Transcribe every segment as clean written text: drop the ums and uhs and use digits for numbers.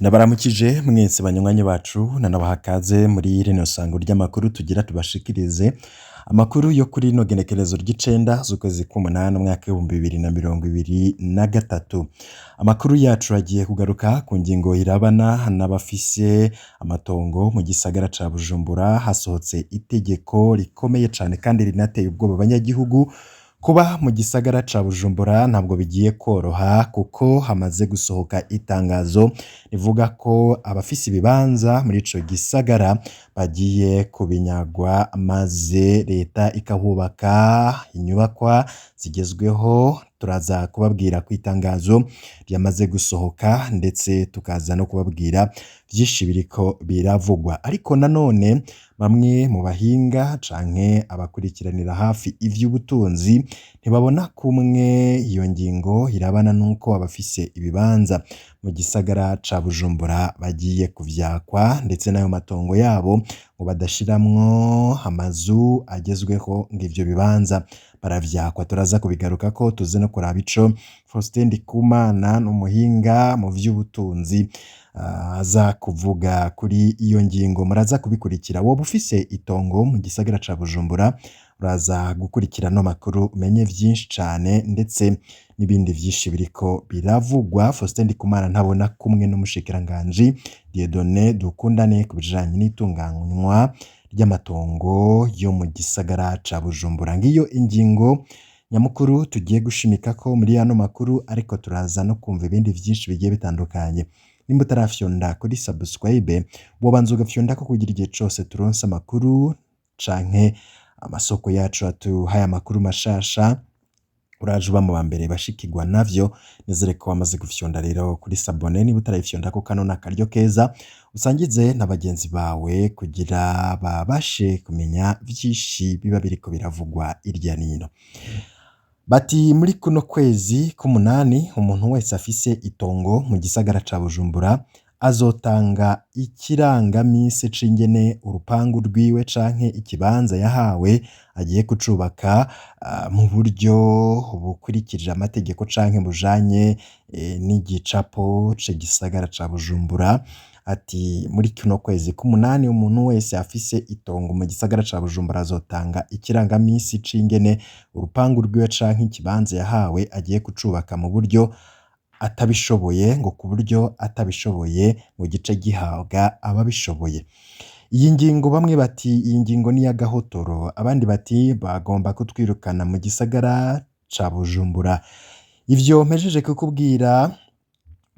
Ndabaramukije mwese banywanyi bacu nanabaha kaze muri rino sango ry'amakuru tugira tubashikirize amakuru yo kuri rino genekerezo ry'icenda z'ukwezi k'umunani umwaka w'2023. Amakuru yacu agiye kugaruka ku ngingo irabana n'abafise amatongo mu gisagara ca Bujumbura. Hasohotse itegeko rikomeye cane kandi rinateye ubwoba abanyagihugu. Kuba mu gisagara ca Bujumbura ntabwo bigiye koroha, kuko hamaze gusohoka itangazo rivuga ko abafise ibibanza muri ico gisagara bagiye kubinyagwa, maze leta ikahubaka inyubakwa zigezweho. Turaza kubabwira ku itangazo ryamaze gusohoka, ndetse tukaza no kubabwira vyinshi biriko biravugwa. Ariko nanone bamwe mu bahinga canke abakurikiranira hafi ivy'ubutunzi ntibabona kumwe iyo ngingo irabana n'uko abafise ibibanza mu gisagara ca Bujumbura bagiye kuvyakwa, ndetse n'ayo matongo yabo ngo badashiramwo amazu agezweho, ngo ivyo bibanza baravyakwa. Turaza kubigarukako, tuze no kuraba ico Faustin Ndikumana n'umuhinga mu vy'ubutunzi aza kuvuga kuri iyo ngingo. Muraza kubikurikira. Woba ufise itongo mu gisagara ca Bujumbura, uraza gukurikira ano makuru umenye vyinshi cane, ndetse n'ibindi vyinshi biriko biravugwa. Faustin Ndikumana ntabona kumwe n'umushikiranganji Dieudonné Dukundane ku bijanye n'itunganywa ry'amatongo yo mu gisagara ca Bujumbura. Ngiyo ingingo nyamukuru tugiye gushimikako muri ano makuru, ariko turaza no kumva ibindi vyinshi bigiye bitandukanye. Nimba utarafyonda kuri subscribe, wobanza ugafyondako kugira igihe cose turonse amakuru canke amasoko yacu atuhaye amakuru mashasha, uraje uba mu ba mbere bashikirwa navyo. Nizere ko wamaze gufyonda rero kuri s'abonner. Niba utarayifyondako, kano ni akaryo keza usangize na bagenzi bawe kugira babashe kumenya vyinshi biba biriko biravugwa irya nino. Bati muri kuno kwezi k'umunani umuntu wese afise itongo mu gisagara ca Bujumbura azotanga ikirangamisi c'ingene urupangu rwiwe canke ikibanza yahawe agiye kucubaka mu buryo bukurikije amategeko canke bujanye n'igicapo c'igisagara ca Bujumbura. Ati muri kuno kwezi k'umunani umuntu wese afise itongo mu gisagara ca Bujumbura azotanga ikirangamisi c'ingene urupangu rwiwe canke ikibanza yahawe agiye kucubaka mu buryo atabishoboye, ngo ku buryo atabishoboye ngo gice gihabwa ababishoboye. Iyi ngingo, bamwe bati iyi ngingo ni iy'agahotoro, abandi bati bagomba kutwirukana mu gisagara ca Bujumbura. Ivyo mpejeje kukubwira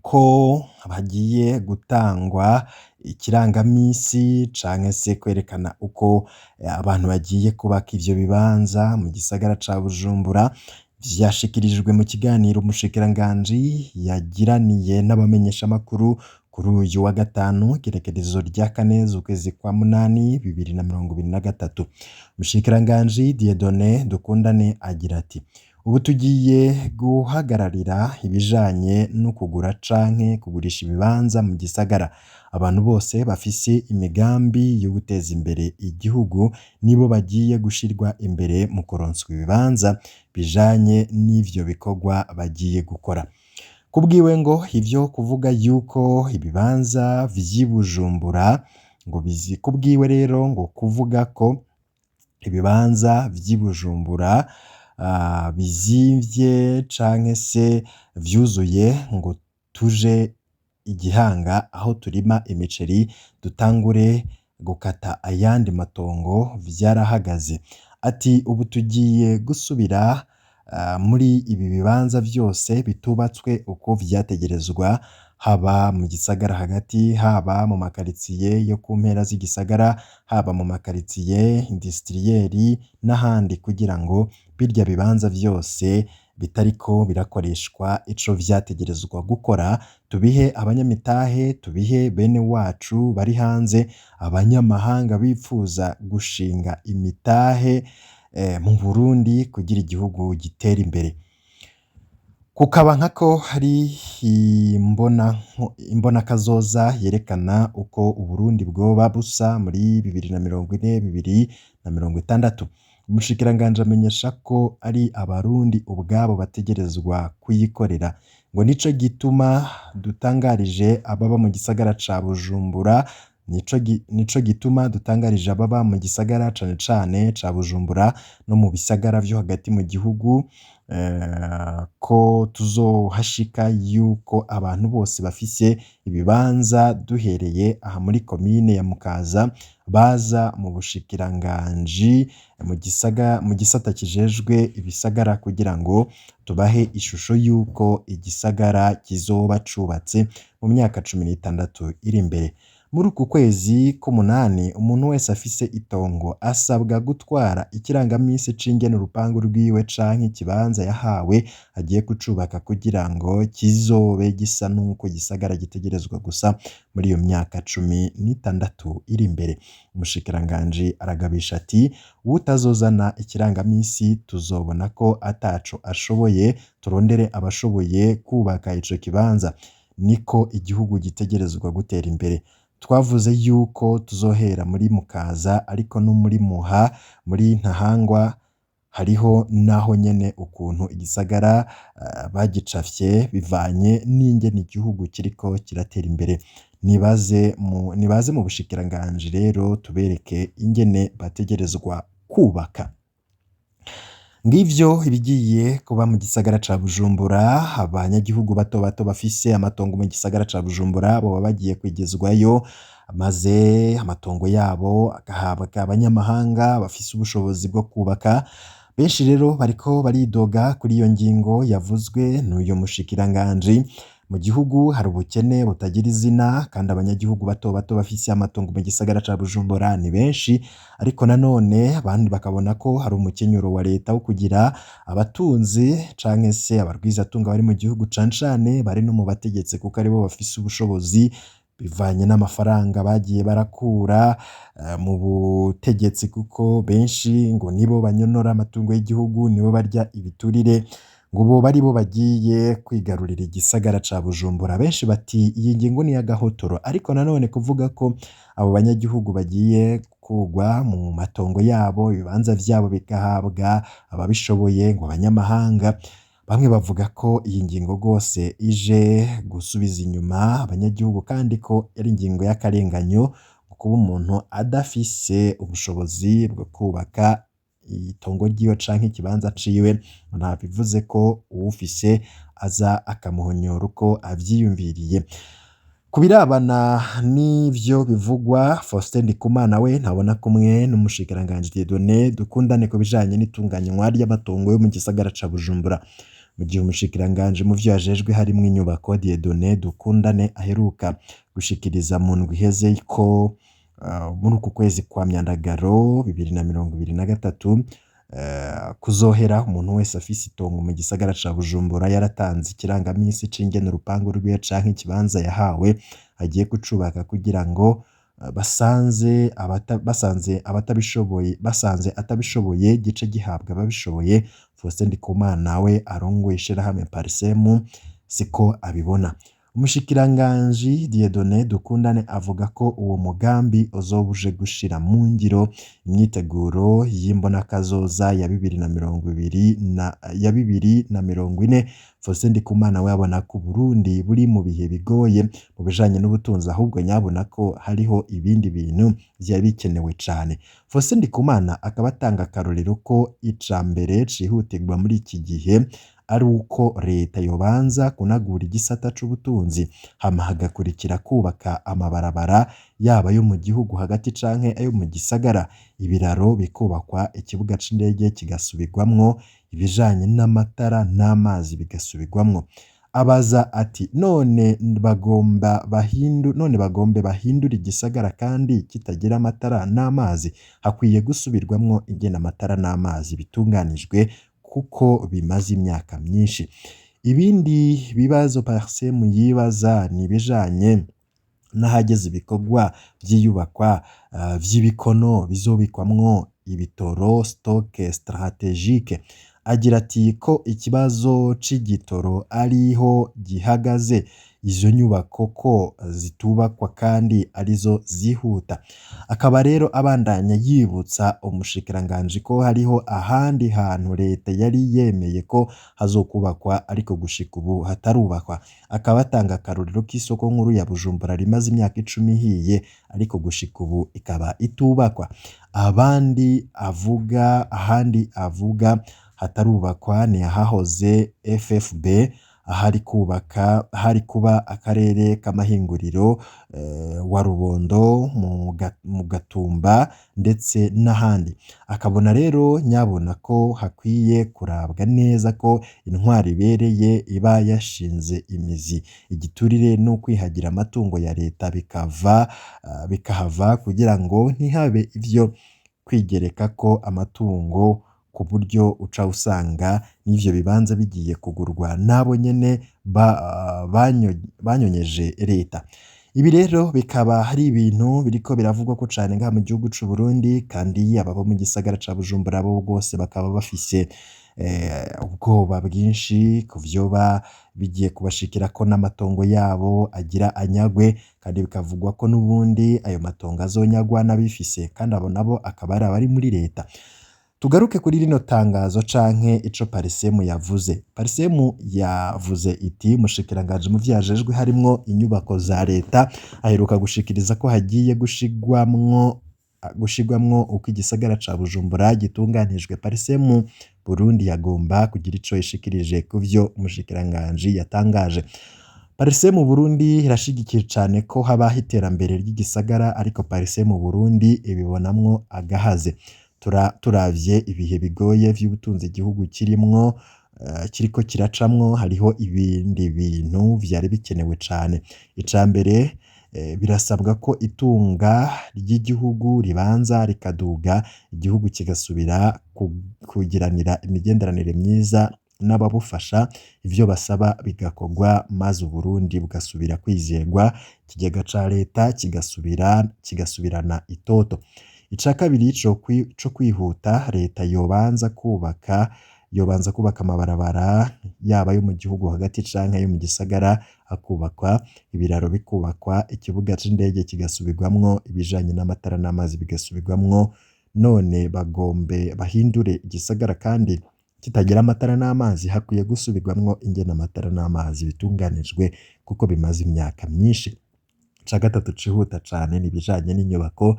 ko hagiye gutangwa ikirangamisi canke se kwerekana uko abantu bagiye kubaka ivyo bibanza mu gisagara ca Bujumbura, vyashikirijwe mu kiganiro umushikiranganji yagiraniye n'abamenyeshamakuru kuri uyu wa gatanu, igerekerezo rya 4 z'ukwezi kwa munani 2023. Umushikiranganji Dieudonné Dukundane agira ati ubu tugiye guhagararira ibijanye no kugura canke kugurisha ibibanza mu gisagara. Abantu bose bafise imigambi yo guteza imbere igihugu nibo bagiye gushirwa imbere mu kuronswa ibibanza bijanye n'ivyo bikorwa bagiye gukora. Kubwiwe ngo ivyo kuvuga yuko ibibanza vy'i Bujumbura ngo bizi, kubwiwe rero ngo kuvuga ko ibibanza vy'i Bujumbura bizimvye canke se vyuzuye ngo tuje igihanga aho turima imiceri dutangure gukata ayandi matongo, vyarahagaze. Ati ubu tugiye gusubira muri ibi bibanza vyose bitubatswe uko vyategerezwa, haba mu gisagara hagati, haba mu makaritsiye yo ku mpera z'igisagara, haba mu makaritsiye industriel n'ahandi, kugira ngo birya bibanza vyose bitariko birakoreshwa ico vyategerezwa gukora tubihe abanyamitahe, tubihe bene wacu bari hanze, abanyamahanga bipfuza gushinga imitahe mu Burundi kugira igihugu gitere imbere. Kukaba nkako hari imbonakazoza yerekana uko Uburundi bwoba busa muri 2040, 2060. Umushikiranganji amenyesha ko ari Abarundi ubwabo bategerezwa kuyikorera. Ngo nico gituma dutangarije ababa mu gisagara ca Bujumbura, nico gituma dutangarije ababa mu gisagara cane cane ca Bujumbura no mu bisagara vyo hagati mu gihugu ko tuzohashika yuko abantu bose bafise ibibanza duhereye aha muri komine ya Mukaza baza mu bushikiranganji mu gisata kijejwe ibisagara kugira ngo tubahe ishusho y'uko igisagara kizoba cubatse mu myaka 16 iri imbere. Muri uku kwezi k'umunani umuntu wese afise itongo asabwa gutwara ikirangamisi c'ingene urupangu rwiwe canke ikibanza yahawe agiye kucubaka kugira ngo kizobe gisa n'uko igisagara gitegerezwa gusa muri iyo myaka 16 iri imbere. Umushikiranganji aragabisha ati uwutazozana ikirangamisi tuzobona ko ataco ashoboye, turondere abashoboye kubaka ico kibanza. Niko igihugu gitegerezwa gutera imbere. Twavuze yuko tuzohera muri Mukaza ariko no muri Muha, muri Ntahangwa hariho naho nyene ukuntu igisagara bagicafye bivanye n'ingene igihugu kiriko kiratera imbere. Nibaze mu bushikiranganji rero tubereke ingene bategerezwa kubaka. Ngivyo ibigiye kuba mu gisagara ca Bujumbura, abanyagihugu bato bato bafise amatongo mu gisagara ca Bujumbura boba bagiye kwigizwayo, maze amatongo yabo agahabwa abanyamahanga bafise ubushobozi bwo kubaka. Benshi rero bariko baridoga kuri iyo ngingo yavuzwe n'uyu mushikiranganji. Mu gihugu hari ubukene butagira izina kandi abanyagihugu bato bato bafise amatongo mu gisagara ca Bujumbura ni benshi, ariko nanone abandi bakabona ko hari umukenyuro wa leta wo kugira abatunzi canke se abarwizatunga bari mu gihugu cane cane bari no mu bategetsi kuko aribo bafise ubushobozi bivanye n'amafaranga bagiye barakura mu butegetsi, kuko benshi ngo nibo banyonora amatungo y'igihugu, nibo barya ibiturire, ngo boba aribo bagiye kwigarurira igisagara ca Bujumbura. Benshi bati iyi ngingo ni iy'agahotoro, ariko nanone kuvuga ko abo banyagihugu bagiye gukurwa mu matongo yabo, ibibanza vyabo bigahabwa ababishoboye ngo abanyamahanga, bamwe bavuga ko iyi ngingo rwose ije gusubiza inyuma abanyagihugu kandi ko ari ingingo y'akarenganyo kuba umuntu adafise ubushobozi bwo kubaka itongo ryiwe canke ikibanza ciwe, ntabivuze ko uwufise aza akamuhonyora uko avyiyumviriye. Ku birabana n'ivyo bivugwa, Faustin Ndikumana we ntabona kumwe n'umushikiranganji Dieudonné Dukundane ku bijanye n'itunganywa ry'amatongo yo mu gisagara ca Bujumbura. Mu gihe umushikiranganji mu vyo yajejwe harimwo inyubako, Dieudonné Dukundane aheruka gushikiriza mu ndwi iheze ko muri uku kwezi kwa Myandagaro 2023 kuzohera umuntu wese afise itongo mu gisagara ca Bujumbura yaratanze ikirangamisi c'ingene urupangu rwiwe canke ikibanza yahawe agiye kucubaka kugira ngo basanze atabishoboye gice gihabwa ababishoboye. Faustin Ndikumana we arongoye ishirahamwe Parsem siko abibona. Umushikiranganji Dieudonné Dukundane avuga ko uwo mugambi uzoba uje gushira mu ngiro imyiteguro y'imbonakazoza ya 2020 ya 2040. Faustin Ndikumana we abona ko Uburundi buri mu bihe bigoye mu bijanye n'ubutunzi, ahubwo nyabona ko hariho ibindi bintu vyari bikenewe cane. Faustin Ndikumana akaba atanga akarorero ko ica mbere cihutirwa muri iki gihe ari uko leta yobanza kunagura igisata c'ubutunzi, hama hagakurikira kubaka amabarabara yaba ayo mu gihugu hagati canke ayo mu gisagara, ibiraro bikubakwa, ikibuga c'indege kigasubirwamwo, ibijanye n'amatara n'amazi bigasubirwamwo. Abaza ati none bagombe bahindure igisagara kandi kitagira amatara n'amazi? Hakwiye gusubirwamwo ingene amatara n'amazi bitunganijwe kuko bimaze imyaka myinshi. Ibindi bibazo Parsem yibaza ni ibijanye n'ahageze ibikorwa vy'iyubakwa vy'ibikono bizobikwamwo ibitoro stock stratégique. Agira ati ko ikibazo c'igitoro ariho gihagaze, Izo nyubako ko zitubakwa kandi arizo zihuta. Akaba rero abandanya yibutsa umushikiranganji ko hariho ahandi hantu leta yari yemeye ko hazokubakwa ariko gushika ubu hatarubakwa. Akaba atanga akarorero k'isoko nkuru ya Bujumbura rimaze imyaka 10 ihiye ariko gushika ubu ikaba itubakwa. Abandi avuga ahandi avuga hatarubakwa ni ahahoze FFB, ahari kubaka ahari kuba akarere k'amahinguriro wa Rubondo mu Gatumba ndetse n'ahandi. Akabona rero nyabona ko hakwiye kurabwa neza ko intwaro ibereye iba yashinze imizi, igiturire n'ukwihagira amatungo ya leta bikava bikahava kugira ngo ntihabe ivyo kwigerekako amatungo ku buryo uca usanga n'ivyo bibanza bigiye kugurwa n'abo nyene banyonyeje leta. Ibi rero bikaba hari ibintu biriko biravugwa ko cane ngaha mu gihugu c'u Burundi, kandi ababa mu gisagara ca Bujumbura bo bose bakaba bafise ubwoba bwinshi ku vyoba bigiye kubashikirako n'amatongo yabo agira anyagwe, kandi bikavugwa ko n'ubundi ayo matongo azonyagwa n'abifise, kandi abo nabo akaba ari abari muri leta. Tugaruke kuri rino tangazo canke ico Parsem yavuze. Parsem yavuze iti umushikiranganji mu vyo ajejwe harimwo inyubako za leta aheruka gushikiriza ko hagiye gushigwamwo uko igisagara ca Bujumbura gitunganijwe. Parsem Burundi yagomba kugira ico ishikirije kuvyo umushikiranganji yatangaje. Parsem Burundi irashigikiye cane ko habaho iterambere ry'igisagara, ariko Parsem Burundi ibibonamwo agahaze. Turavye ibihe bigoye vy'ubutunzi igihugu kirimwo kiriko kiracamwo, hariho ibindi bintu vyari bikenewe cane. Ica mbere birasabwa ko itunga ry'igihugu ribanza rikaduga, igihugu kigasubira kugiranira imigenderanire myiza n'ababufasha, ivyo basaba bigakorwa maze Uburundi bugasubira kwizerwa, ikigega ca leta kigasubirana itoto. Ica kabiri co kwihuta, leta yobanza kubaka amabarabara yaba ayo mu gihugu hagati canke ayo mu gisagara akubakwa, ibiraro bikubakwa, ikibuga c'indege kigasubirwamwo, ibijanye n'amatara n'amazi bigasubirwamwo. None bagombe bahindure igisagara kandi kitagira amatara n'amazi, hakwiye gusubirwamwo ingene amatara n'amazi bitunganijwe kuko bimaze imyaka myinshi. Ica gatatu cihuta cane ni ibijanye n'inyubako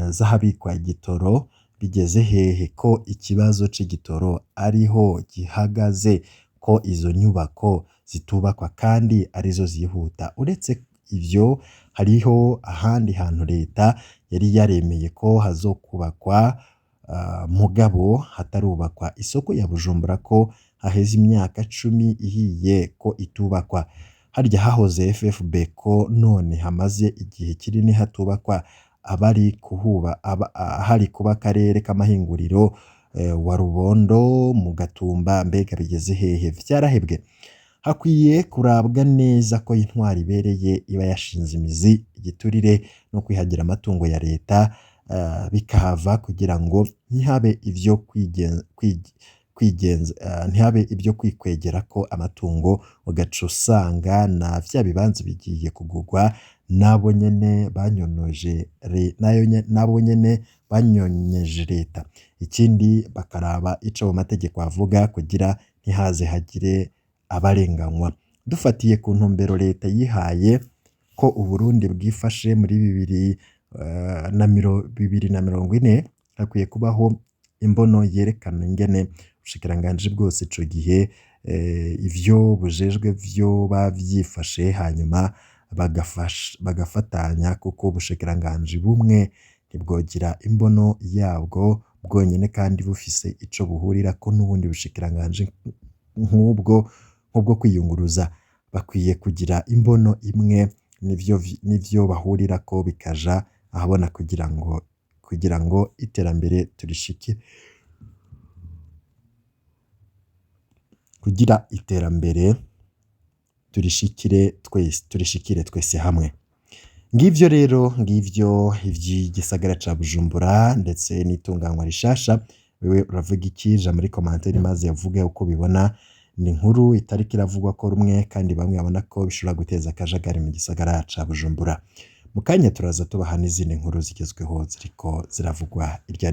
z'ahabikwa igitoro. Bigeze hehe ko ikibazo c'igitoro ariho gihagaze, ko izo nyubako zitubakwa kandi arizo zihuta? Uretse ivyo hariho ahandi hantu leta yari yaremeye ko hazokubakwa mugabo hatarubakwa. Isoko ya Bujumbura ko haheze imyaka 10 ihiye ko itubakwa. Harya hahoze FFB ko none hamaze igihe kinini hatubakwa, abari kuhuba ahari kuba akarere k'amahinguriro wa Rubondo mu Gatumba, mbega bigeze hehe? Vyarahebwe. Hakwiye kurabwa neza ko intwaro ibereye iba yashinze imizi, igiturire no kwihagira amatungo ya leta bikahava kugira ngo ntihabe ivyo kwigenza, ntihabe ibyo kwikwegerako amatungo, ugaca usanga na vya bibanza bigiye kugurwa nabo nyene banyonoje nabo nyene banyonyeje leta. Ikindi bakaraba ico mu mategeko avuga kugira ntihaze hagire abarenganywa. Dufatiye ku ntumbero leta yihaye ko Uburundi bwifashe muri 2040, hakwiye kubaho imbono yerekana ingene ubushikiranganji bwose ico gihe ivyo bujejwe vyoba vyifashe, hanyuma bagafatanya, kuko ubushikiranganji bumwe ntibwogira imbono yabwo bwonyene kandi bufise ico buhurirako n'ubundi bushikiranganji nk'ubwo kwiyunguruza. Bakwiye kugira imbono imwe n'ivyo bahurirako bikaja ahabona kugira ngo iterambere turishike, kugira iterambere turishikire twese hamwe. Ngivyo rero, ngivyo ivy'igisagara ca Bujumbura ndetse n'itunganywa rishasha. Wewe uravuga iki? Ja muri commentaire maze uvuge uko ubibona. Ni inkuru itariko iravugwa ko rumwe kandi bamwe babona ko bishobora guteza akajagari mu gisagara ca Bujumbura. Mu kanya turaza tubaha n'izindi nkuru zigezweho ziriko ziravugwa irya.